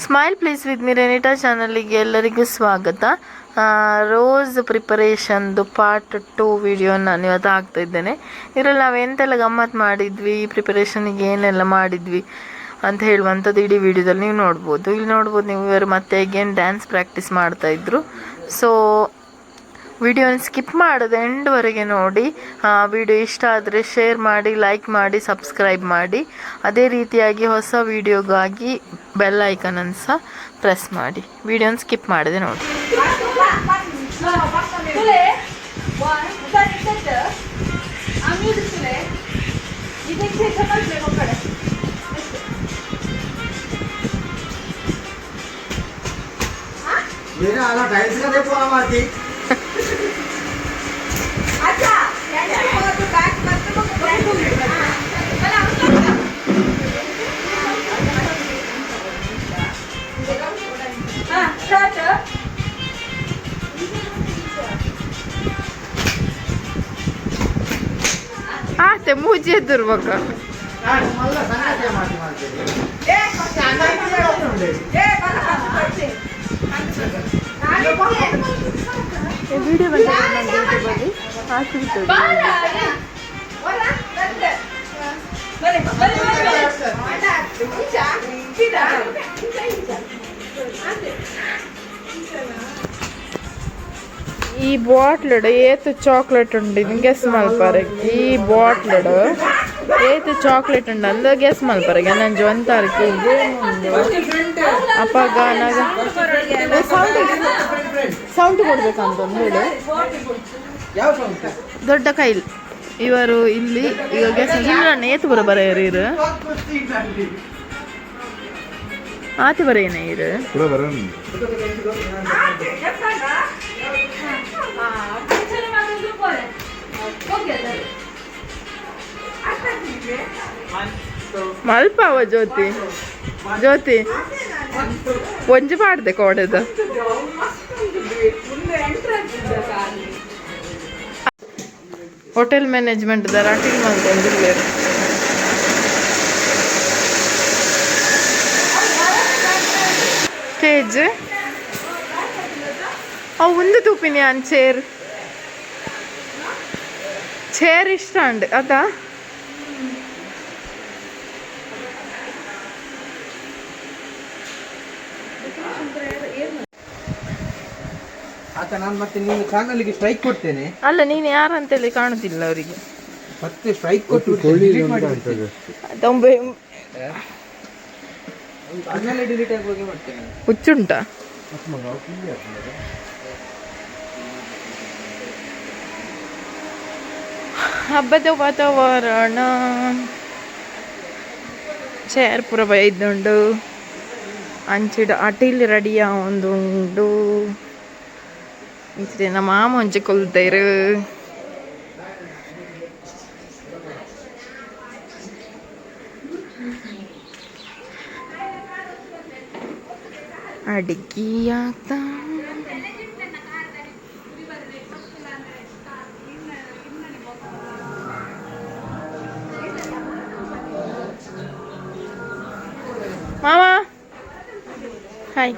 Smile please with ಮಿ ರೆನಿಟಾ ಚಾನಲಿಗೆ ಎಲ್ಲರಿಗೂ ಸ್ವಾಗತ. ರೋಸ್ ಪ್ರಿಪರೇಷನ್ದು ಪಾರ್ಟ್ 2 ವಿಡಿಯೋ ನಾನು ಇವತ್ತು ಹಾಕ್ತಾ ಇದ್ದೇನೆ. ಇದರಲ್ಲಿ ನಾವು ಎಂತೆಲ್ಲ ಗಮ್ಮತ್ತು ಮಾಡಿದ್ವಿ, ಪ್ರಿಪರೇಷನಿಗೆ ಏನೆಲ್ಲ ಮಾಡಿದ್ವಿ ಅಂತ ಹೇಳುವಂಥದ್ದು ಇಡೀ ವಿಡಿಯೋದಲ್ಲಿ ನೀವು ನೋಡ್ಬೋದು. ಇಲ್ಲಿ ನೋಡ್ಬೋದು ನೀವು, ಇವರು ಮತ್ತೆ ಅಗೇನ್ ಡ್ಯಾನ್ಸ್ ಪ್ರಾಕ್ಟೀಸ್ ಮಾಡ್ತಾಯಿದ್ರು. ಸೊ ವಿಡಿಯೋನ ಸ್ಕಿಪ್ ಮಾಡದೆ ಎಂಡ್ವರೆಗೆ ನೋಡಿ. ವಿಡಿಯೋ ಇಷ್ಟ ಆದರೆ ಶೇರ್ ಮಾಡಿ, ಲೈಕ್ ಮಾಡಿ, ಸಬ್ಸ್ಕ್ರೈಬ್ ಮಾಡಿ. ಅದೇ ರೀತಿಯಾಗಿ ಹೊಸ ವಿಡಿಯೋಗಾಗಿ ಬೆಲ್ ಐಕನನ್ನು ಸಹ ಪ್ರೆಸ್ ಮಾಡಿ. ವಿಡಿಯೋನ ಸ್ಕಿಪ್ ಮಾಡದೆ ನೋಡಿ. ಆತೆ ಮೂಜಿ ಎದ್ದಿರ್ಬೇಕ. ವಿಡಿಯೋ ಈ ಬಾಟ್ಲಡ್ ಏತ್ ಚಾಕ್ಲೇಟ್ ಉಂಡು ಇದು ಗೆಸ್ ಮಲ್ಪರೆ. ಈ ಬಾಟ್ಲಡ್ ಏತ್ ಚಾಕ್ಲೇಟ್ ಉಂಡು ಅಂದ ಗೆಸ್ ಮಲ್ಪರೆ. ನಂಜು ಒಂದ್ ತಾರೀಕು ಅಪ್ಪಗ ನಾಗ ಸೌಂಡ್ ಸೌಂಡ್ ಕೊಡ್ಬೇಕಂತ ಒಂದು ಹೇಳು. ದೊಡ್ಡ ಕೈಲ್ ಇವರು ಇಲ್ಲಿ ಈಗ ಗೆಸ್ ಏತು ಬರ ಬರ ಇರು ಆತೆ ಬರೇನ ಇರು. ಮಲ್ಪಾವ ಜ್ಯೋತಿ ಜ್ಯೋತಿ ಒಂಜಿ ಪಾಡ್ದೆ ಕೋಡೆದ. ಹೋಟೆಲ್ ಮ್ಯಾನೇಜ್ಮೆಂಟ್ the ಅಟಿಲ್ ಮಲ್ತೊಂದುಲ್ಲೆರ್. ಸ್ಟೇಜ್ ಅವು ಒಂದು ತೂಪಿನಿ ಅನ್ ಚೇರ್ ಚೇರ್ ಇಷ್ಟ ಅಂಡ್ ಅದ. ಆತ ನಾನು ಮತ್ತೆ ನಿನ್ನ ಚಾನಲ್ಗೆ ಸ್ಟ್ರೈಕ್ ಕೊಡ್ತೇನೆ. ಅಲ್ಲ, ನೀನು ಯಾರಂತೇಳಿ ಕಾಣುದಿಲ್ಲ ಅವರಿಗೆ. ಮತ್ತೆ ಸ್ಟ್ರೈಕ್ ಕೊಟ್ಟು ಡಿಲೀಟ್ ಮಾಡಿ. ತೊಂಬೆ. ಚಾನಲ್ ಡಿಲೀಟ್ ಆಗುವಾಗೆ ಮಾಡ್ತೇನೆ. ಹುಚ್ಚುಂಟ. ಹಬ್ಬದ ವಾತಾವರಣ, ಚೇರ್ ಪೂರ ಬೈದುಂಡು, ಅಂಚಿಡ ಅಟಿಲ್ ರೆಡಿಯ ಉಂಡು. ಇಂಚಿನ ನಮ್ಮ ಮಾಮ ಒಂಜಿ ಕುಲ್ದೇರು. ಅಡಿಗೆ ಆಗ್ತಾ. ಮಾಮ, ಹಾಯ್.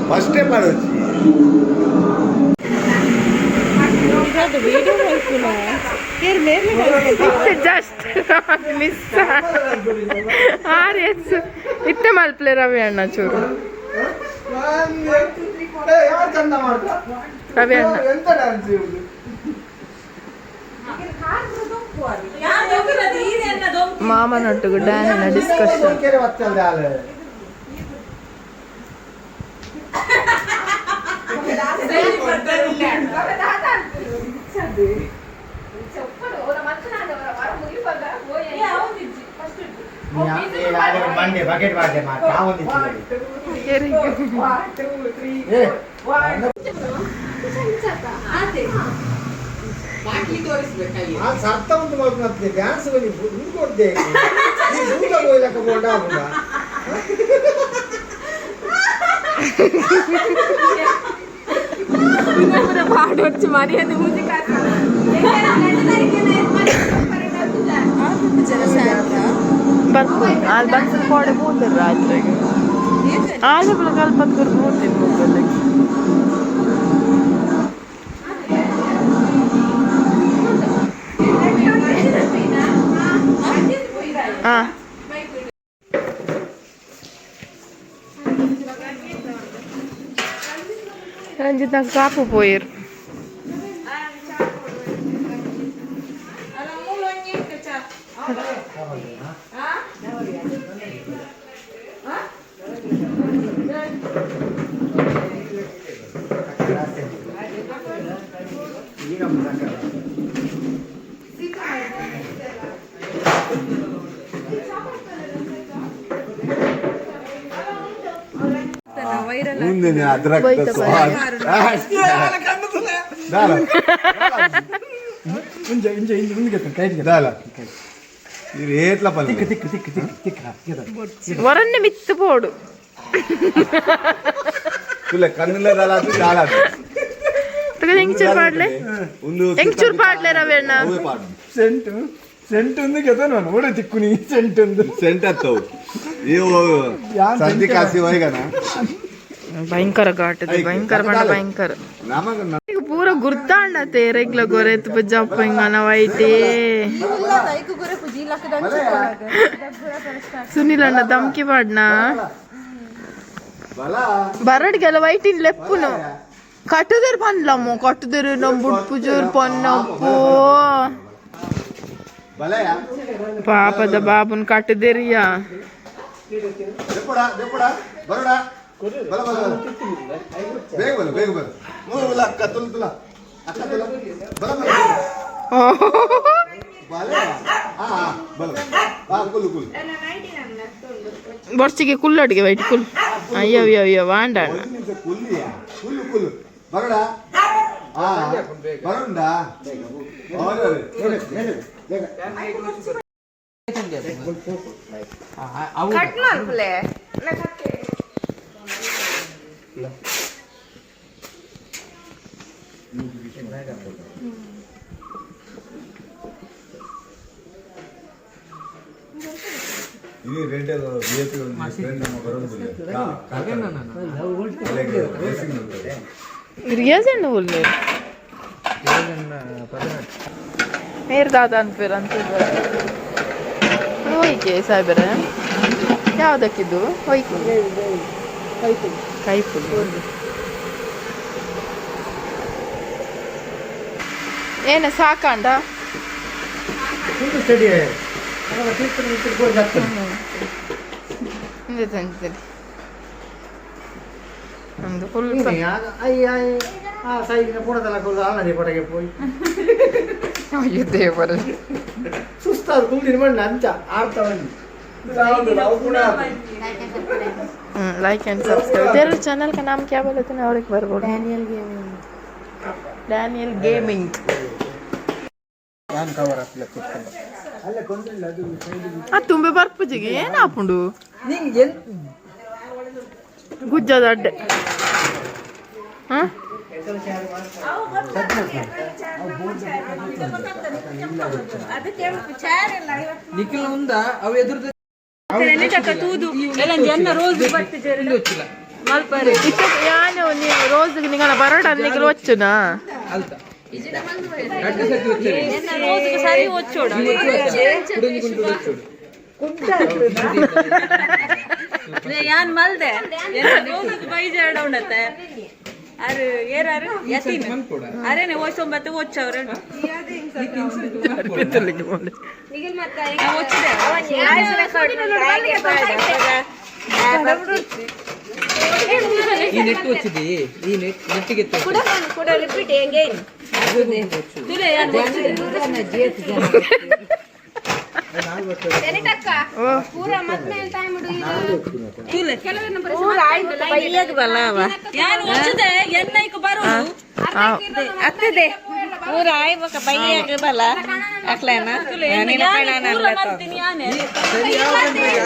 ಫಸ್ಟೇ ಮಾಡೋಚಿ. ಜಸ್ಟ್ ಮಿಸ್ ಆರ್ ಎಸ್ ಇತ್ತೆ ಮಲ್ಪ್ಲೆ ರವಿ ಅಣ್ಣ ಚೂರು. ಯಾರು ಚಂದ ಮಾಡ್ತಾ? ರವಿ ಅಣ್ಣ. ಎಂತ ಡ್ಯಾನ್ಸ್ ಇವ್ರದ್ದು? ಮಾಮನೊಟ್ಟಿಗೆ ಡ್ಯಾನಿನ ಡಿಸ್ಕಷನ್. ಕೆರೆ ಬತ್ತಲ್ದೆ ಆಲೆ. ಮಂಡೆ ಬಕೆಟ್ ಮಾಡ್ದೆ ಮಾತ್ರ ಒಂದಿತ್ತು. ಏ ಆ ಸರ್ತ ಉಂಟು ಮಲ್ಪನತ್ತೆ ಡ್ಯಾನ್ಸ್ ಬನ್ನಿ ದುಡ್ಡು ಕೊಡ್ದೆ ಈ ದೂರ ಹೋಯ್ಲಕ್ಕ ಬೋಂಡ ಆಗುಂಡ. ಬರ್ಪು ಅಲ್ಲಿ ಬಸ್ ಕೋಡೆ ಪೋತಾರೆ ರಾತ್ರೆಗೆ ಆಲೆ ಕಲ್ಪತ್ಕರ್ ಪೋತೀನಿ ಮೊಬೈಲಿಗೆ. ಹಾಂ, ರಂಜಿತ್ నాకు ಕಾಪು ಪೋಯಿರ್. ಮುಂದೆ ಅದ್ರಕ್ ಇಂಜ ಇಂಜ ಇಂಜ ಮುಂದೆ ಕೈ ದಾಲ ಏಟ್ಲ ಪಲ್ಲೆ. ತಿಕ್ ತಿಕ್ ತಿಕ್ ತಿಕ್ ತಿಕ್ ಹಾಕಿ. ವರನ್ನೆ ಮಿತ್ತು ಪೋಡು. ತುಲೆ ಕಣ್ಣುಲ ದಾಲ ಅದು ದಾಲ ಅದು. ಎಂಚೂರು ಪಾಡ್ಲೆ. ಒಂದು ಎಂಚೂರು ಪಾಡ್ಲೆ ರವೇಣ್ಣ. ಅವೇ ಪಾಡು. ಸೆಂಟು ಸೆಂಟು ಒಂದು ಕೆತನು ಓಡ ತಿಕ್ಕು ನೀ ಸೆಂಟು ಒಂದು. ಸೆಂಟ್ ಹತ್ತವು ಇವು. ಯಾನ್ ಸರ್ದಿ ಸೆಂಟ್? ಕಾಸಿ ಹೋಯ್ಗನ. ಭಯಂಕರ ಘಾಟದ ಭಯಂಕರ ಬಣ್ಣ ಭಯಂಕರ. ನಮಗ ಈಗ ಪೂರ ಗುರ್ತಾಂಡತೆ ರೆಗ್ಲ ಗೊರೆತ್ ಜಪ್ಪ ಹಿಂಗನ ವೈಟೇ. ಸುನಿಲ್ ಅಣ್ಣ ಧಮ್ಕಿ ಪಾಡ್ನ. ಬಲ. ಬರಡ್ಗೆಲ್ಲ ವೈಟಿನ್ ಲೆಪ್ಪುನು ಕಟ್ಟುದೇರು ಪನ್ಲಮ್ಮು ಕಟ್ಟುದೇರು ನಮ್ಮ ಬುಡ್ಪುಜೂರ್ ಪನ್ನಪ್ಪು. ಬಲಯ. ಪಾಪದ ಬಾಬುನ್ ಕಟ್ಟುದೇರಿಯಾ. ದೆಪ್ಪಡ ದೆಪ್ಪಡ ಬರೋಡ ಬಲ ಬಲ ಬಲ ಬೇಗ ಬಲ ಬೇಗ ಬಲ ಮೂರು ಅಕ್ಕ ತುಲ ತುಲ ಅಕ್ಕ ತುಲ ಬಲ ಬಲ ಬಲ ಹಾ ಬಲ ಹಾ ಕುಲ್ಲು ಕುಲ್ಲು. ಬೊರ್ಚಿಗೆ ಕುಲ್ಲಡಿಗೆ ವೈಟ್ ಕುಲ್ ಅಯ್ಯೋ ಅಯ್ಯೋ ಅಯ್ಯೋ ವಾಂಡ. ಒಂದು ನಿಮಿಷ ಕುಲ್ಲಿಯ ಕುಲ್ಲು ಕುಲ್ಲು ಬರೋಡ ಹಾ ಬರೋಂಡ ಕಟ್ ಮಾಡ್ಲೆ. ಇದು ರೆಡ್ B A P ಒಂದು ಫ್ರೆಂಡ್ ನಮ್ಮ ಬರೋದು. ರಿಯಾಜ್ ಅಣ್ಣ ಉಲ್ಲೆ ಮೇರ್ ದಾದ ಅನ್ಪೇರ್ ಅಂತ ಹೋಯ್ಕೆ ಸಾಹೇಬರ ಯಾವ್ದಕ್ಕಿದ್ದು ಹೋಯ್ಕೆ ಕೈಪುಲ್ ಏನು ಸಾಕಾಂಡ. ಫುಲ್ ಸ್ಟಡಿ ಸರಿ ಒಂದು ಫುಲ್ ಅಯ್ಯ ಆ ಸೈಡಿನ ಪೂಡದಲ್ಲ ಕೊಲ್ಲು ಆಲ್ನದಿ ಪೊಟಗೆ ಪೋಯಿ. ಅಯ್ಯೋ ದೇವರೇ. ಸುಸ್ತಾದ ಕುಲ್ದಿನ ಮಣ್ಣ ಅಂಚ ಆಡ್ತಾ ಬಂದು. Like and subscribe. तेरे चैनल का नाम क्या बोले थे ना? और एक बार बोलो. Daniel gaming. Daniel gaming. ಆ ತುಂಬೆ ಬರ್ಪುಜಿಗೆ ಏನು ಆಪುಂಡು ಗುಜ್ಜದ ಅಡ್ಡೆ ಹಾ. ನಿಖಿಲ್ ಉಂದ ಅವು ಎದುರ್ದ. ಇತ್ತೆ ಯಾನು ನೀವು ರೋಸ್ ನಿಂಗನ ಬರೋಡ ನಿಗಲು వచ్చುನಾ? ಅಲ್ತ ರಡ್ಡು ಸರ್ತಿ వచ్చారు. ಸರಿ ಒಚ್ಚೋಡು. ಕುಡುಂಜಿ ಗುಂಡು వచ్చాడు. ಯಾನ್ ಮಲ್ದೆ ರೋಜ್ ಬೈಜಾಡ ಉಂಡತ್ತೆ ಅರು ಏರಾರು ಯತೀನ್ ಅರೇನೆ ಓಯ್ಸೊಂಬತ್ತು ಒಚ್ಚವ್ರ. ಒಚ್ಚಿದೆ. ಈ ನೆಟ್ వచ్చింది ಈ ನೆಟ್ ನೆಟ್ಟಿಗೆ. ಯಾನ್ ಒಚ್ಚದೆ ಎನ್ನೈಕ್ ಬರು ಅತ್ತದೆ. ಪೂರ ಆಯ್ ಬೊಕ ಬಯ್ಯಾಗ ಬಲ ಅಕ್ಲೇನ. ಸರಿ, ಯಾವ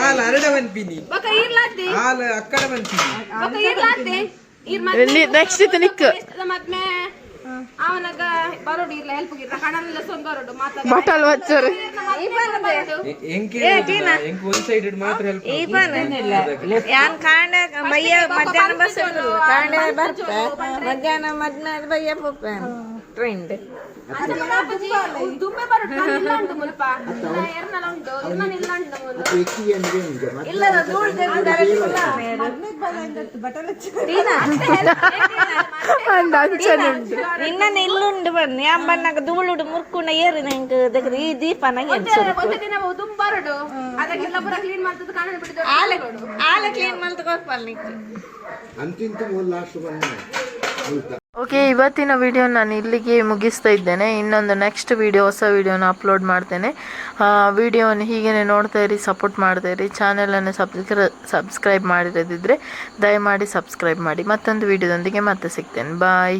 ಹಾಲು ಅರಡ ಮನ್ಪಿನಿ, ಹಾಲು ಅಕ್ಕಡ ಮನ್ಪಿನಿ. ನೆಕ್ಸ್ಟ್ ಇತ್ತು ನಿಕ್ ಅವನಾಗ ಬರೋಡು ಇರ್ಲ ಹೆಲ್ಪ್ ಇರ್ಲ ಕಣಲ್ಲ ಸೊಂದ್ ಬರೋಡು ಮಾತಾಡ. ಬಟಲ್ ವಚ್ಚರು. ಎಂಕೆ ಎಂಕ್ ಒನ್ ಸೈಡೆಡ್ ಮಾತ್ರ ಹೆಲ್ಪ್. ಈ ಯಾನ್ ಕಾಂಡ ಬಯ್ಯ ಮಧ್ಯಾಹ್ನ ಬಸ್, ಕಾಂಡ ಬರ್ಪ, ಮಧ್ಯಾಹ್ನ ಮಧ್ಯಾಹ್ನ ಬಯ್ಯ ಪೋಪ ಟ್ರೈನ್. ದುಂಬೆ ಬರೋಡು ಇಲ್ಲ ಉಂಟು ಮುಲ್ಪ ಎರ್ನಲ ಉಂಟು ಇರ್ನ ಇಲ್ಲ ಉಂಟು ಮುಲು. ಇಲ್ಲ, ಧೂಳ್. ಅಂದ್ ಅಂಚನೆ ಉಂಟು. ನಿನ್ನ ಇಲ್ಲುಂಡು ಬನ್ನಿ, ಯಾನ್ ಬನ್ನಾಗ ಧೂಳುಡು ಮುರ್ಕುಂಡ ಏರಿ ನಂಗೆ ಈ ದೀಪನ. ಒಂದೇ ದಿನ ದುಂಬ್ ಬರೋಡು ಅದಕ್ಕೆಲ್ಲ ಪೂರ ಕ್ಲೀನ್ ಮಾಡ್ತದೆ ಕಾಣ ಬಿಟ್ಟು. ಆಲೆ ಆಲೆ ಕ್ಲೀನ್ ಮಲ್ತ್ ಕೊರ್ಪಲ್ ನಿಕ್ಕು. ಅಂತಿಂತ ಲಾಸ್ಟ್ ಬಂದ. ಓಕೆ, ಇವತ್ತಿನ ವಿಡಿಯೋ ನಾನು ಇಲ್ಲಿಗೆ ಮುಗಿಸ್ತಾ ಇದ್ದೇನೆ. ಇನ್ನೊಂದು ನೆಕ್ಸ್ಟ್ ವಿಡಿಯೋ, ಹೊಸ ವಿಡಿಯೋನ ಅಪ್ಲೋಡ್ ಮಾಡ್ತೇನೆ. ವಿಡಿಯೋನ ಹೀಗೇ ನೋಡ್ತಾ ಇರಿ, ಸಪೋರ್ಟ್ ಮಾಡ್ತಾ ಇರಿ. ಚಾನಲನ್ನು ಸಬ್ಸ್ಕ್ರೈಬ್ ಮಾಡಿರದಿದ್ದರೆ ದಯಮಾಡಿ ಸಬ್ಸ್ಕ್ರೈಬ್ ಮಾಡಿ. ಮತ್ತೊಂದು ವಿಡಿಯೋದೊಂದಿಗೆ ಮತ್ತೆ ಸಿಗ್ತೇನೆ. ಬಾಯ್.